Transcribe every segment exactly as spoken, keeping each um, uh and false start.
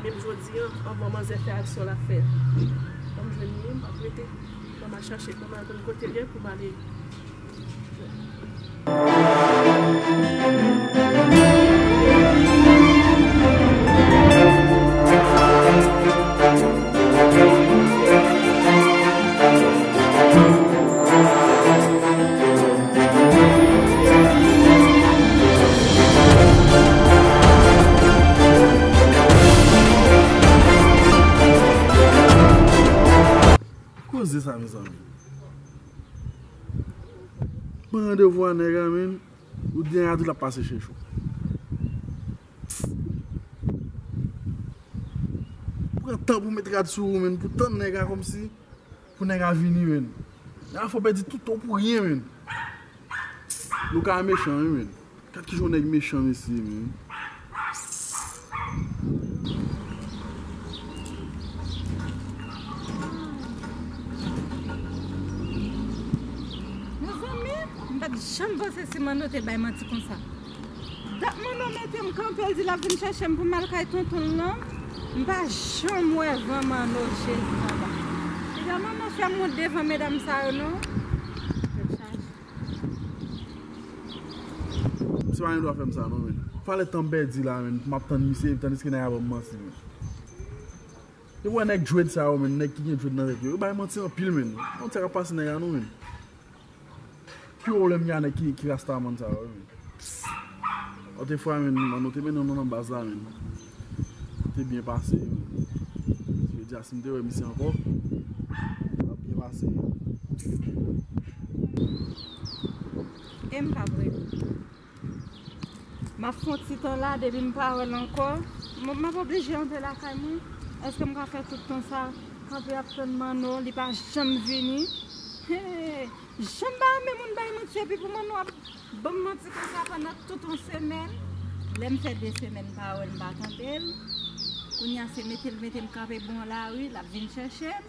Menm jodi a, anvan manzè fè aksyon l ap fè, ban m jwenn li, m ap rete. Ban m al chache, ban m al konn kote l ye pou m ale. Koze sa, mezanmi. Mwen randevou a nèg la, men. Ou di nèg la tou l ap pase chèche w. Pran tan pou met rad sou ou, men, pou tann nèg la kòmsi, pou nèg la vini, men. Nèg la fè w pèdi tout tan w pou ryen, men. Nou ka mechan, wi, men. Gad kijan yon nèg mechan, mesye, men. Mezanmi, m pa t janm panse si Manno te bay manti konsa. Dat Manno mete m kanpe, l di l ap vin chèche m pou m al kay tonton l lan. M pa janm wè van Manno, Jezi papa. Piga Manno fè m wont devan medam sa yo non. Tèt chaje. Misye pa gen dwa fè m sa non, men. Falè tan m pèdi la, men, pou m ap tann misye, tandiske nèg la ban m manti, men. Yo wè nèg djwèt sa yo, men, nèg ki gen djwèt nan tèt yo, yo bay manti anpil, men. Ou konn sa k ap pase nèg la non, men. Pi pwoblèm gen a nèg ki, ki rastaman sa yo, men. Lòt fwa, men, Manno te mennen nou nan baz la, men. Te byen pase, men. Jodi a, si m te wè misye ankò, l ap byen pase. E m p ap rele. M ap fè yon ti tan la, depi m pa wè l ankò, m, m ap oblije antre lakay mwen. Èske m ka fè tout tan sa, kanpe ap tann Manno, li pa janm vini? Hey, jan m pa renmen moun bay manti, epi pou Manno ap ban m manti konsa pandan tout yon semèn. Lè m fè de semèn m pa wè l, m pa tande l. Kounye a se mete l mete m kanpe bò lari, l ap vin chèche m,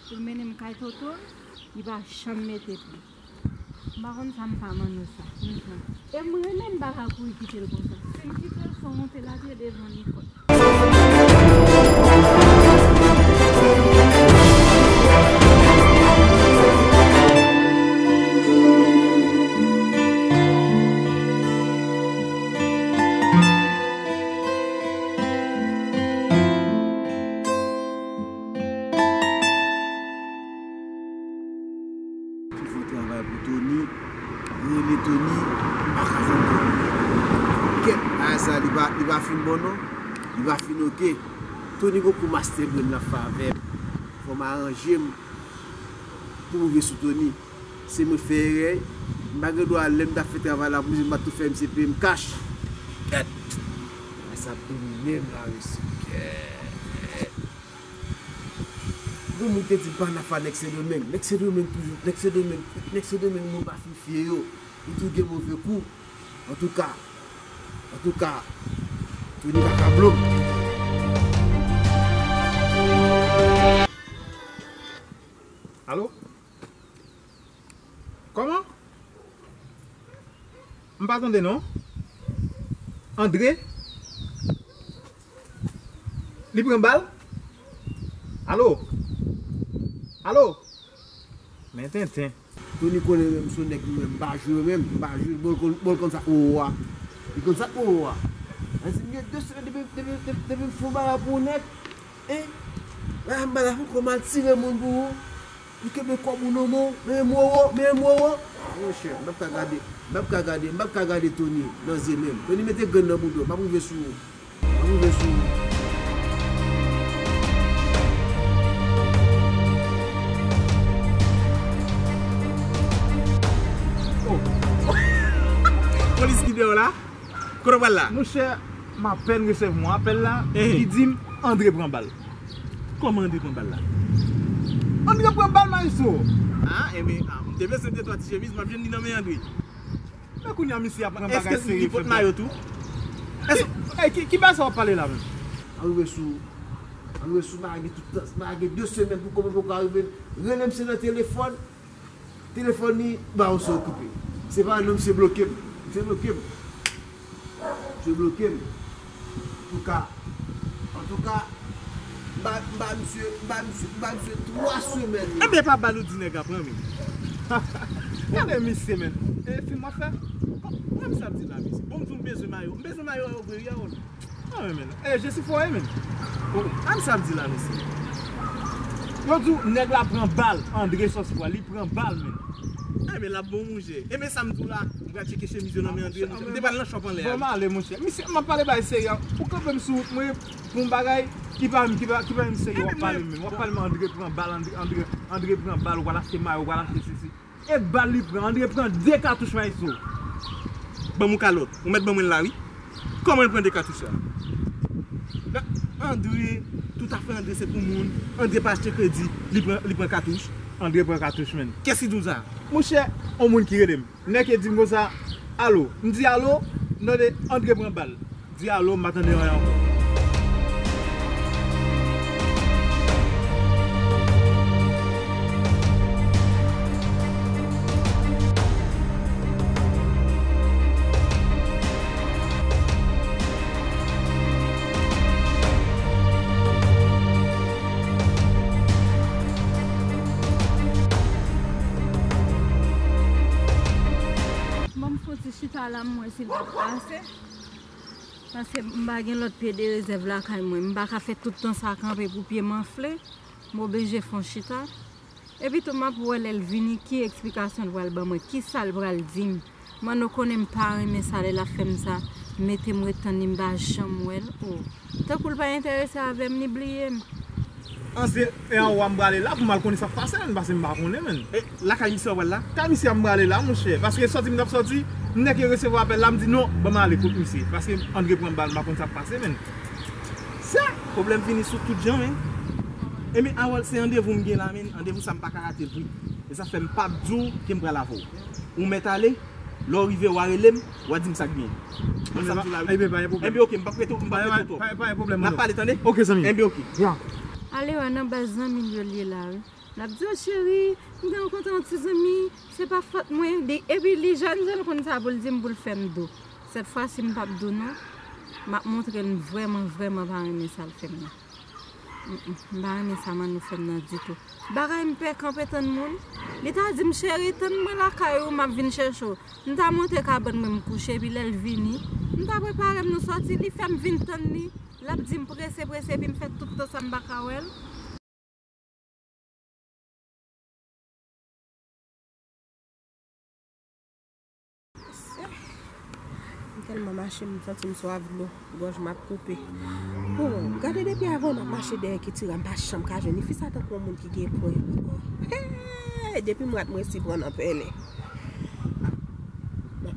pou l mennen m kay tonton l, li pa janm mete pye. M pa konn sa m fè a Manno sa, franchman. E m renmen m pa ka kouri kite l konsa. Si m kite l, se wonte l ap ye devan li fò. Pi fò travay pou Tony, rele Tony, m pa ka jwenn Tony. Kèt, bagay sa, li pa, li pa fin bon non, li pa fin oke. Tony gon kou master brain l ap fè avè m. Fò m aranje m pou m rive sou Tony. Se mwen fè erè, m pa gen dwa lè m t ap fè travay la pou misye, m pa t tou fè misye peye m kach. Kèt! Bagay sa ap domine m la, mesye. Kèt! Gon moun te di m pa nan afè nèg Sendomeng. Nèg Sendomeng toujou, nèg Sendomeng, nèg Sendomeng moun pa fin fye yo. Yo tou gen move kou. Antouka, antouka, Tony pa ka blo m. Alo? Kòman? M pa tande non. Andre? Li pran bal? Alo? Alo? Men tenten. Tony konnen menm sou nèg li menm, m pa jwe menm, m pa jwe, bon, l konn, bon, l konn sa k owo a. Li konn sa k owo a. Ann di m gen de semèn depi, depi, depi, depi m fon bagay pou yon nèg, e, Bagay m ba la fè kòman al tire moun pou ou. Ou kenbe kòb ou nan men w, men mwowo, men mwowo. Monchè, m p ap ka gade, m p ap ka gade, m p ap ka gade Tony nan zye menm. Tony mete grenn nan bouda w, m ap rive sou ou. M ap rive sou ou. Oh. Polis ki dèyè w la? Kote w pral la? Monchè, m apèn resevwa apèl la, eh, ki di m Andre pran bal. Kòman Andre pran bal la? Andre pran bal, maestro! Ah, enben, ah, m te bezwen de twa ti chemiz, m ap jwenn li nan men Andre. Men kounye a misye ap pran bagay serye. Èske li pot mayo tou? Èske, eh, ki, ki bagay sa w ap pale la menm? Ann rive sou, ann rive sou, m a gen tout tan, m a gen de semèn pou kòman pou ka rive. Rele misye nan telefòn. Telefòn li, ba yo sa okipe. Se pa non, misye bloke m. Misye bloke m. Misye bloke m. Antouka, antouka, m ba, m ba misye, m ba misye, m ba misye twa semèn. Ebyen, pa bal ou di nèg la pran, men. Gade misye, men. E fim w ap fè? Kòman sa ap di la, misye? Bon, m di w m bezwen mayo. M bezwen mayo a yo vre, wi, a yo. Ah, men, men. Eh, Jesifò, eh, men. Oh, a m sa ap di la, mesye. Yo di w, nèg la pran bal, Andre Sòsfwa, li pran bal, men. Ah, men l ap bon, monchè. E men sa m di w la, m pral tcheke chemiz yo nan men Andre, monchè. M te pral nan shop anlè a. Bon, m ale, monchè. Misye, m ap pale bay serye. Ou kanpe m sou wout mwen pou yon bagay ki pa, ki pa, ki pa menm serye w ap pale m, men. W ap pale m Andre pran bal, Andre, Andre, Andre pran bal, ou pral achte mayo, ou pral achte sesi. E bal li pran, Andre pran de katouch, maestro. Ban m yon kalòt. Ou mèt ban mwen l la, wi. Kòman l pran de katouch la? Andre, tout afè Andre se pou moun. Andre pa achte kredi, li pran, li pran katouch. Andre pran katouch, men. Kiyès ki di w sa? Monchè, yon moun ki rele m. Nèg ki di m konsa, alo. M di alo, m tande Andre pran bal. Di alo, m pa tande anyen ankò. Ban m fouti chita la, m wè si l p ap pase. Paske m pa gen lòt pye de rezèv lakay mwen. M pa ka fè tout tan sa kanpe pou pye m anfle. M oblije fè yon chita. Epi tou, m ap wè lè l vini, ki eksplikasyon l pral ban mwen, kisa l pral di m. Manno konnen m pa renmen sa, lè l ap fè m sa, mete m ret tann li, m pa janm wè l. Oh. Tankou l pa enterese avè m, li bliye m. An se, e anwo a m prale la pou m al konnen sa k pase, menn, paske m pa konnen, menn. E lakay misye w pral la? Kay misye a m prale la, monchè. Paske sòti m t ap sòti, m nèk resevwa apèl la, m di non, ban m ale kot misye. Paske Andre pran bal, m pa konn sa k pase, menn. Sa, pwoblèm vini sou tout jan, men. Ebyen, Harold, se randevou m gen la, men. Randevou sa m pa ka rate l vre. E sa fè m p ap di w ke m pral avè w. Ou mèt ale, lè w rive, w a rele m, w a di m sa k gen. Mwen sa m di w la, wi. Ebyen, pa gen pwoblèm. Ebyen, oke, m p ap rete, m p ap rete twòp. Pa, pa gen pwoblèm, non. N ap pale, tande? Oke, zanmi. Ebyen, oke. Ya. Ale wè nan baz zanmi l yo l ye la, wi. L ap di, o cheri, m te rankontre yon ti zanmi, se pa fòt mwen, li, epi li jèn, jèn, l konn sa pou l di m, pou l fè m do. Sèt fwa si m p ap di w non, m ap montre l m vrèman, vrèman pa renmen sa l fè m nan. Mm, mm, m pa renmen sa Manno fè m nan ditou. Bagay m pè kanpe tann moun. Li ta di m, cheri, tann mwen lakay ou, m ap vin chèche w. M ta monte kabann mwen, m kouche, epi lè l vini, m ta prepare m, nou sòti, li fè m vin tann li. L ap di m prese, prese, epi m fè tout tan sa m pa ka wè l. M tèlman mache, m santi m swaf dlo. Gòj m ap koupe. Oh, gade depi avan m ap mache dèyè Kitira, m pa janm ka jwenn li. Fi sa tankou yon moun ki gen pwen. Hey, depi m rat m resi pran nan pèlen.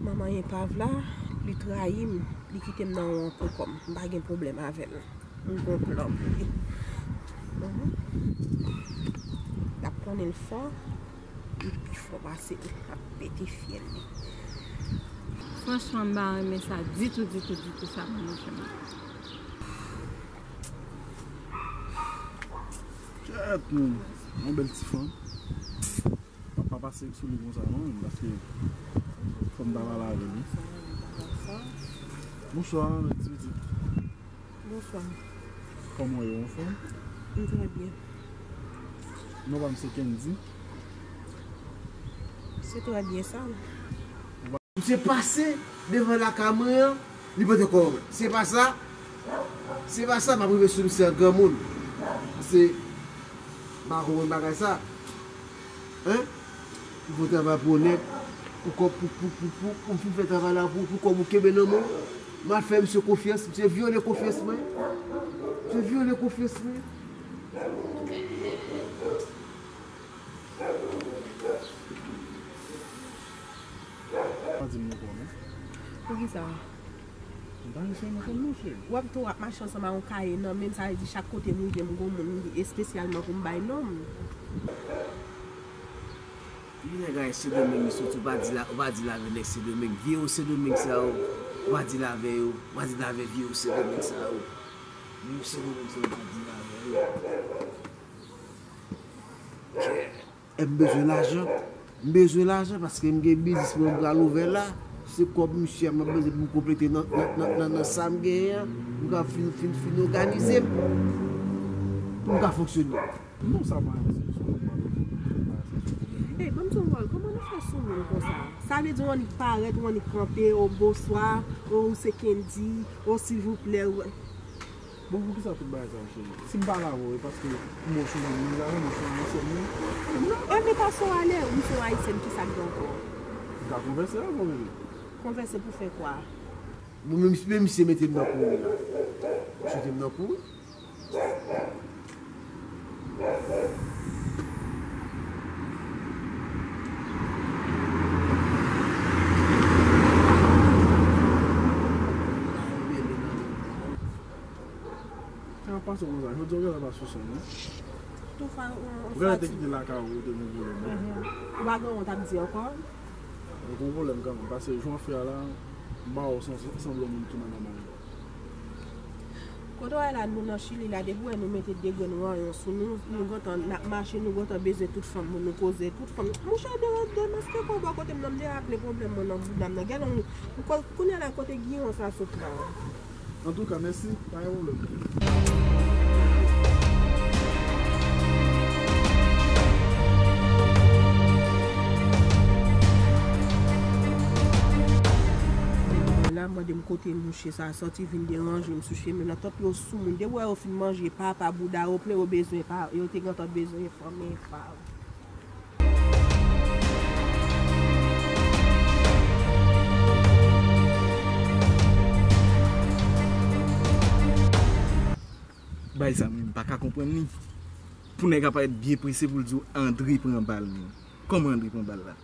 Manman Enpav la, li trayi m, li kite m nan yon pokòm. M pa gen pwoblèm avè l. M gon plan pou li. Mhm. L ap konnen l fò, li pi fò pase m, l ap pete fyèl li. Franchman, m pa renmen sa ditou, ditou, ditou, sa moun nan fè m. Kèt, moun. Yon bèl ti fanm. Pa, pa pase sou li konsa non, paske fò m ta pale avè li. Bonswa, mèt Switi. Bonswa. Kòman w ye, w anfòm? M trè byen. Non pa m se Kendy. Se trè byen sa. Misye pase devan lakay mwen an, li pote kò mwen. Se pa sa, se pa sa, m ap rive sou misye an granmoun. Paske Pa konprann bagay sa. Hein? Ou fè travay pou onèt, pou kòb, pou, pou, pou, pou, pou m fin fè travay la pou, pou kòb ou kenbe nan men w. M al fè misye konfyans, misye vyole konfyans mwen. Misye vyole konfyans mwen. Pa di m non, non. Poukisa? M pa janm konn non, cheri. W ap tou ap mache ansanm ak yon kaye nan men m, sa vle di chak kote m rive m gon moun espesyalman pou m bay non m. Pi nèg a Sendomeng li soti, ou pa di la, ou pa di l avè nèg Sendomeng. Vye yo Sendomeng sa yo, ou pa di l avè yo, ou pa di l avè vye yo Sendomeng sa yo. Vye yo Sendomeng sa yo, ou pa di l avè yo. M bezwen lajan. M bezwen lajan paske m gen biznis mwen m pral ouvè la. Se kòb misye a m ap bezwen pou m konplete nan, nan, nan, nan, nan sa m genyen an. Pou m ka fin, fin, fin òganize m. Pou m ka fonksyone. Non, sa pa yon sou mwen, pa yon sou mwen. Ey, ban m di w, Wòl, kòman nou fè sou moun konsa? Sa vle di w annik parèt, w annik kanpe, o bonswa, o ou se Kendy, o silvouplè, ou Bon, poukisa tout bagay sa yo, cheri? Si m pale avè w, e paske m wè w se yon moun, m ta renmen w se yon ayisyèn, wi. Non, e men pa se w ale, ou se yon ayisyèn, kisa k gen ankò? M ka konvèse avè w, bebe. Konvèse pou fè kwa? Bon, men, men misye mete m nan kouri la. Misye mete m nan kouri. Sa ap pase konsa, jodi a w genlè pa sou sèn, wi. Toutfwa, ou, ou fatige. Ou genlè te kite lakay ou, ou te gen pwoblèm, wi. Mhm. Ou pa gen yon t ap di ankò? Ou gen pwoblèm kanmenm, paske jan w fè a la, m pa wè w san, sanble yon moun ki nan nòmalite. Kote w wè la, nou nan Chili la, depi w wè nou mete de grenn ranyon sou nou, nou gentan, n ap mache, nou gentan bezwen tout fanm pou nou koze, tout fanm. Monchè, de, demaske kò w bò kote m nan, m te raple pwoblèm mwen nan bouda m nan. Gade yon, kounye a la, kote giyon sa sot la? Antouka, mèsi, pa gen pwoblèm. La, mande m kote mouche sa sòti vin deranje m sou chemen nan. Tanpri yo sou moun. Depi w wè yo fin manje papa bouda yo plen, yo bezwen pa, yo te gentan bezwen fanmi pa yo. Bagay sa mwen m pa ka konprann li. Pou nèg ap parèt byen prese pou l di w Andre pran bal li. Kòman Andre pran bal la?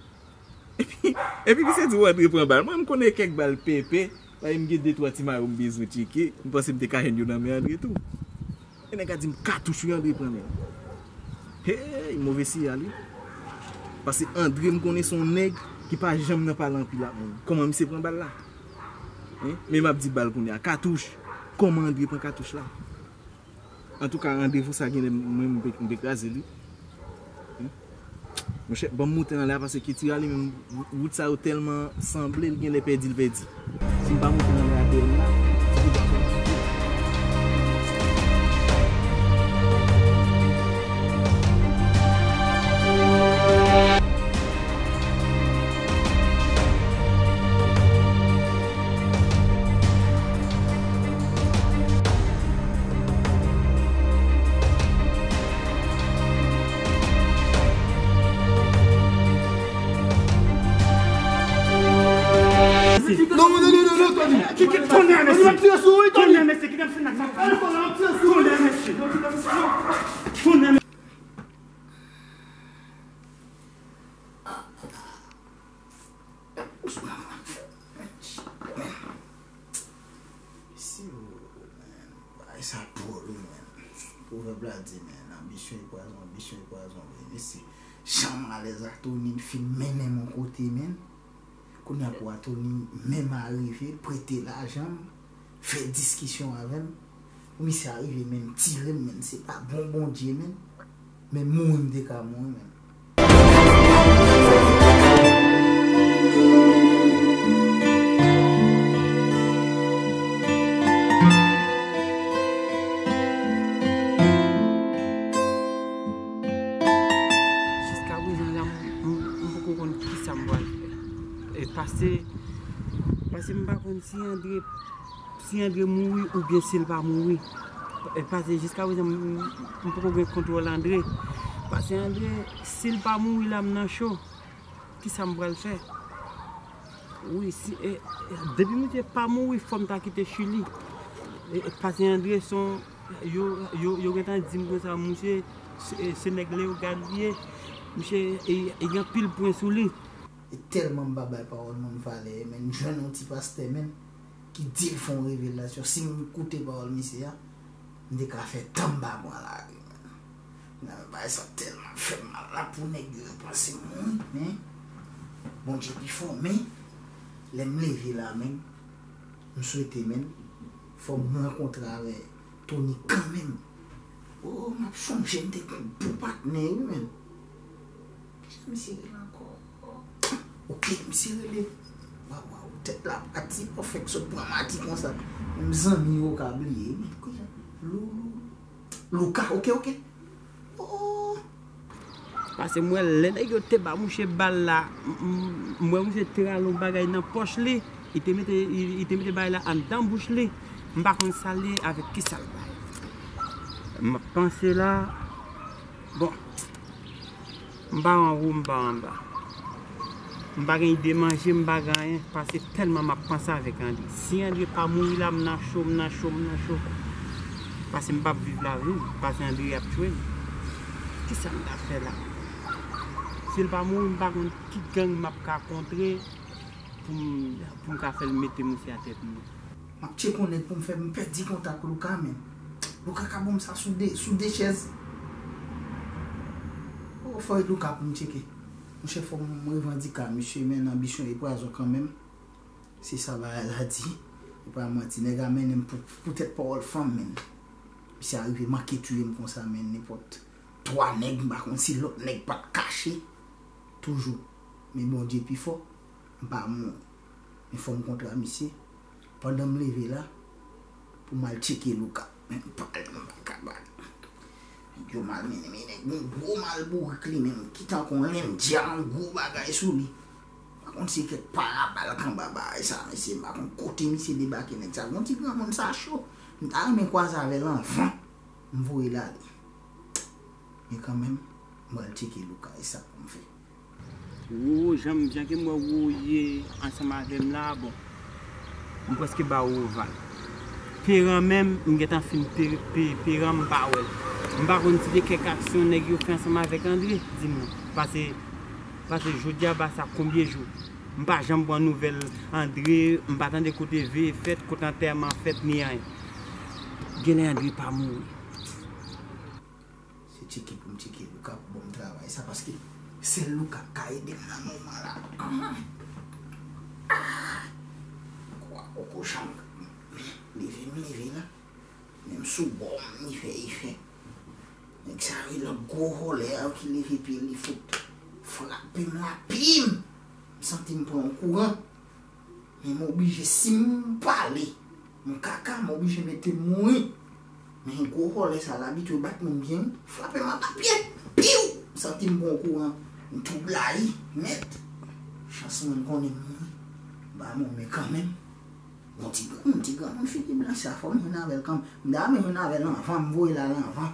Epi, epi misye di w Andre pran bal. Mwen m konnen kèk bal pepe, paske m gen de twa ti mayo m bezwen tcheke. M panse m te ka jwenn yo nan men Andre tou. E nèg la di m katouch wi Andre pran men. Hey, move siyal wi. Paske Andre m konnen se yon nèg ki pa janm nan pale anpil ak moun. Kòman misye pran bal la? Hein? Men m ap di bal kounye a. Katouch. Kòman Andre pran katouch la? Antouka, randevou sa genlè mwen m pe, m pe kraze li. Monchè, ban m moute nan lè a paske Ketira li menm, wout sa yo tèlman sanble, l genlè pèdi, l pèdi. Si m pa moute nan lè a dèyè l la, ti bout ap fè m kite. Non, non, non, non, non, Tony. Kite, kite, tonnè, mesye. Tonnè, mesye, kite m fin ak sa. Tonnè, mesye. Tonnè, mesye. Si ou, men, bagay sa dwòl wi, men. Pwovèb la di, men, anbisyon e pwazon, anbisyon e pwazon vre. Men se jan malèz la Tony fin mennen m yon kote, men. Kounye a pou a Tony menm arive, prete lajan m, fè diskisyon avè m. Misye arive menm tire m, men se pa bon Bondye, men. Men mouri m te ka mouri, men. Jiska prezan la, m, m, m poko konn kisa m pral fè. E pase, pase m pa konn si Andre, si Andre mouri oubyen si l pa mouri. E pase jiska prezan, m, m, m poko gen kontwòl Andre. Pase Andre, si l pa mouri la, m nan cho. Kisa m pral fè? Wi, si, e, e, depi misye pa mouri, fò m ta kite Chili. E, e, Pase Andre se yon, yo, yo, yo gentan di m konsa, misye, se, e, se nèg Leyogàn li ye. Misye, e, e, gen anpil pwen sou li. E tèlman m pa bay pawòl moun valè, men m jwenn yon ti pastè, men, ki di l fè yon revelasyon. Si m koute pawòl misye a, m te ka fè tan m pa pran lari, men. Nan bagay sa tèlman fè m mal la pou nèg yo, yo panse m mouri, men Bondye pi fò, men lè m leve la, men, m swete, men, fò m rankontre avè Tony kanmenm. Oh, m ap chonje m te gen bon patnè, wi, men. Kijan misye rele ankò? Ok, misye rele. Waw, waw, tèt la pati, ou fèk sot pran mati konsa. Menm zanmi yo ka bliye, men kijan? Lou, Lou, Louka, ok, ok. Oh. Pase m wè lè nèg yo te ba mouche bal la, m, m, m wè mouche te rale yon bagay nan pòch li, li te mete, li, li te mete bagay la anndan bouch li. M pa konn sa l ye, avèk kisa l bay. M ap panse la, bon, m pa anwo, m pa anba. M pa gen ide manje, m pa gen anyen, pase tèlman m ap panse avèk Andre. Si Andre pa mouri la, m nan cho, m nan cho, m nan cho. Pase m p ap viv lavi m, pase Andre ap tchwe m. Kisa m ta fè la? Si l pa mouri, m pa konn ki gang m ap ka kontre pou m, pou m ka fè l mete misye atè pou mwen. M ap tcheke yon nèg pou m fè m pèdi kontak Louka, men. Louka ka ban m sa sou de, sou de chèz. Oh, fò e Louka pou m tcheke. Monchè, fò m revandike a misye, men anbisyon e pwazon kanmenm. Se sa bagay la di. E pa manti, nèg a mennen m pou, poutèt pawòl fanm, men. Misye a rive manke touye m konsa, men nenpòt twa nèg, m pa konn si lòt nèg pa t kache. Toujou. Men Bondye pi fò, m pa mouri. Men fò m kontre a misye. Pandan m leve la, pou m al tcheke Louka. Men m pa, m pa ka ba. Yo mal mennen, men nèg yon gwo mal bourik li menm, ki tankou yon lendya, yon gwo bagay sou li. Pa konn si kèk parabal k anba bagay sa, mesye, m pa konn kote misye debake nèg sa. Gon ti granmoun sa cho. M ta renmen kwaze avè l anvan m voye l ale. Men kanmenm, m pral tcheke Louka, e sa pou m fè. Wowo, jan m, jan ke m wè Wowo ye ansanm avè m la, bon, m prèske ba Wowo vag. Peran menm, m gentan fin pe, pe, Peran, m pa wè l. M pa konn si te kèk aksyon nèg yo fè ansanm avèk Andre, di m non. Pase, pase jodi a ba sa konbyen jou? M pa janm pran nouvèl Andre, m pa tande kote veye fèt, kote antèman fèt, ni anyen. Genlè Andre pa mouri. Se tcheke pou m tcheke Louka pou ban m travay sa, paske sèl Louka k ka ede m nan moman la. Ah! Ah! Kwa poko janm leve m leve la. Menm sou bò m li fè efè. Nèg sa yo lòt gwo vòlè a ki leve pye l, li fout frape m la, pim! M santi m pran yon kouran. Men m oblije, si m pale, m kaka, m oblije mete m mouri. Men gwo vòlè sa l abitye bat moun byen, wi. Frape m anba pye, piw! M santi m pran kouran, m twoublay nèt. Chans mwen, m konnen m mouri. M pa mouri, men kanmenm. Bon, ti granmoun, ti granmoun figi blanch sa, fò m jwenn avè l kanmenm. M ta renmen jwenn avè l anvan, m voye l ale anvan.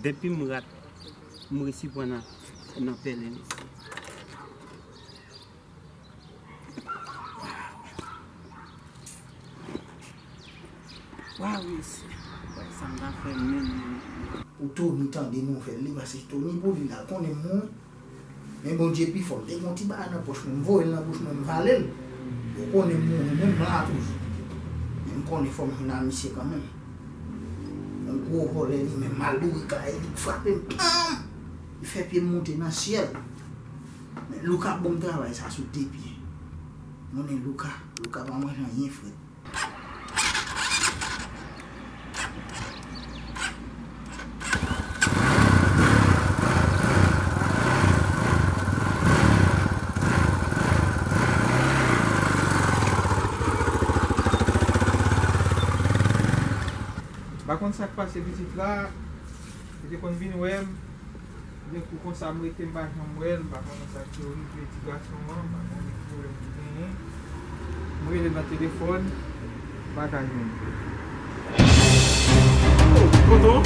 Depi m rat, m resi pran nan, nan pèlen mesye. Waw, mesye. Wè, sa m ta fè menm, menm, menm. Pou Tony tande nouvèl li, paske Tony pou li la, konnen m mouri. Men Bondye pi fò. M te gen yon ti bagay nan pòch mwen, m voye l nan bouch mwen, m vale l. Yo konnen m mouri, men m la toujou. Men m konnen fò m jwenn a misye kanmenm. Yon gwo vòlè li, men mal bourik la, e li k frape m, panm! Li fè pye m monte nan syèl. Men Louka ap ban m travay sa sou de pye. Mwen, Louka, Louka pa manje anyen frèt. M pa konn sa k pase pitit la, li te konn vin wè m, men kou konsa m rete, m pa janm wè l, m pa konnen sa k rive ti gason an, m pa konnen ki pwoblèm li genyen. M rele nan telefòn, m pa ka jwenn li. Ton,